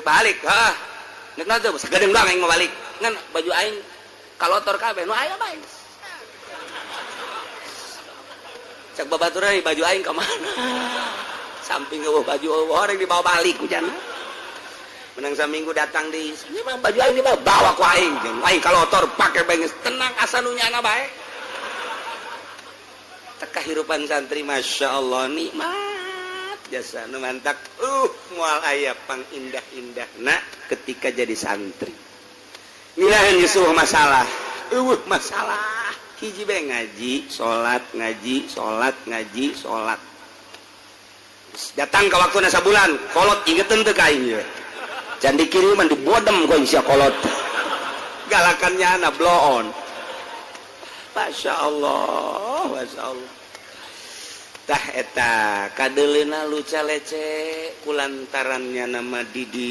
Dek balik, hah? Nek naon teh sagedeung doang aing mau balik. Ngan baju aing kalotor kabeh, nu aya bae. Cak babaturan baju aing ka mana? Samping eueuh baju eueuh orang dibawa balik ku jana. Menang saminggu datang di ini mah baju aing dibawa bawa ku aing. Jeung aing kalotor pake bae geus tenang asa nu nyana bae. Teh kahirupan santri, Masya Allah, nikmat jasa nu mantak moal aya pang indah-indahna ketika jadi santri. Ngilaheun geus masalah. Eueuh masalah. Hiji bae, ngaji, salat, ngaji, salat, ngaji, salat. Datang ke waktu sabulan, kolot ingetin teu ka aing ye. Can dikiriman dibodem ku sia kolot. Galakannya anak bloon. Masya Allah, Masya Allah. Tah eta kadeleuna luca lece kulantarannya nama Didi.